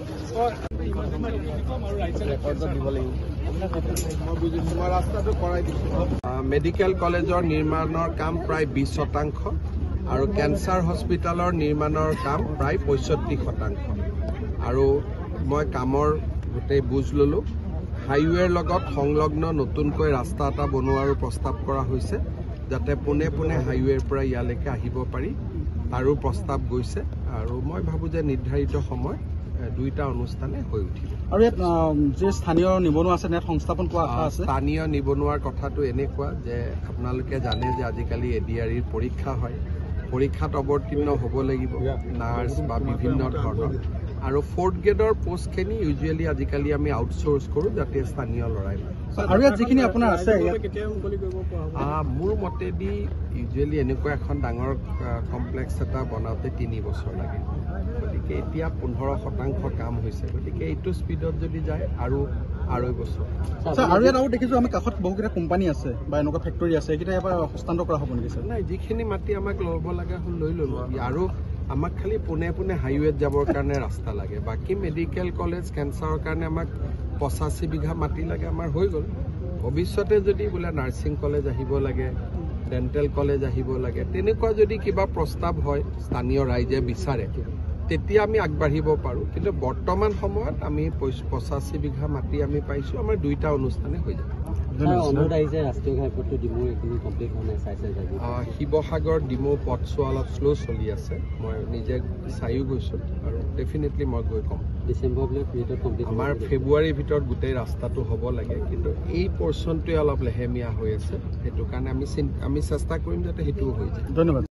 মই বুজিছোঁ, মই ৰাস্তাটো কৰাই দিছোঁ। মেডিকেল কলেজৰ নিৰ্মাণৰ কাম প্ৰায় 20% আৰু কেঞ্চাৰ হস্পিটেলৰ নিৰ্মাণৰ কাম প্ৰায় 65%। আৰু মই কামৰ গোটেই বুজ ল'লোঁ। হাইৱেৰ লগত সংলগ্ন নতুনকৈ ৰাস্তা এটা বনোৱাৰো প্ৰস্তাৱ কৰা হৈছে, যাতে পোনে পোনে হাইৱেৰ পৰা ইয়ালৈকে আহিব পাৰি, তাৰো প্ৰস্তাৱ গৈছে। আৰু মই ভাবোঁ যে নিৰ্ধাৰিত সময় দুইটা অনুষ্ঠানে হৈ উঠিব। আৰু ইয়াত যি স্থানীয় নিবনুৱা আছে, ইয়াত সংস্থাপন পোৱা আশা আছে। স্থানীয় নিবনুৱাৰ কথাটো এনেকুৱা যে আপোনালোকে জানে যে আজিকালি এডিআৰিৰ পৰীক্ষা হয়, পৰীক্ষাত অৱতীৰ্ণ হ'ব লাগিব নাৰ্ছ বা বিভিন্ন ধৰণৰ। আৰু ফ'ৰ্থ গ্ৰেডৰ পষ্টখিনি ইউজুৱেলি আজিকালি আমি আউটচ'ৰ্চ কৰোঁ, যাতে স্থানীয় ল'ৰাই লয়। আৰু ইয়াত যিখিনি আপোনাৰ আছে, মোৰ মতেদি ইউজুৱেলি এনেকুৱা এখন ডাঙৰ কমপ্লেক্স এটা বনাওঁতে 3 বছৰ লাগে, গতিকে এতিয়া 15% কাম হৈছে। গতিকে এইটো স্পীডত যদি যায় আৰু 2.5 বছৰ। আৰু ইয়াত আৰু দেখিছোঁ আমি কাষত বহুকেইটা কোম্পানী আছে বা এনেকুৱা ফেক্টৰী আছে, এইকেইটা এবাৰ হস্তান্তৰ কৰা হ'ব নেকি ছাৰ? নাই, যিখিনি মাটি আমাক ল'ব লগা হ'ল লৈ ল'লোঁ। আৰু আমাক খালি পোনে পোনে হাইৱেত যাবৰ কাৰণে ৰাস্তা লাগে। বাকী মেডিকেল কলেজ, কেঞ্চাৰৰ কাৰণে আমাক 85 বিঘা মাটি লাগে, আমাৰ হৈ গ'ল। ভৱিষ্যতে যদি বোলে নাৰ্ছিং কলেজ আহিব লাগে, ডেণ্টেল কলেজ আহিব লাগে, তেনেকুৱা যদি কিবা প্ৰস্তাৱ হয়, স্থানীয় ৰাইজে বিচাৰে, তেতিয়া আমি আগবাঢ়িব পাৰোঁ। কিন্তু বৰ্তমান সময়ত আমি 85 বিঘা মাটি আমি পাইছোঁ, আমাৰ দুইটা অনুষ্ঠানে হৈ যাব। শিৱসাগৰ ডিমৌ পথছোৱা অলপ শ্ল' চলি আছে, মই নিজে চাইও গৈছোঁ আৰু ডেফিনেটলি মই গৈ ক'ম। আমাৰ ফেব্ৰুৱাৰীৰ ভিতৰত গোটেই ৰাস্তাটো হ'ব লাগে, কিন্তু এই পৰ্চনটোৱে অলপ লেহেমীয়া হৈ আছে, সেইটো কাৰণে আমি চেষ্টা কৰিম যাতে সেইটোও হৈ যায়। ধন্যবাদ।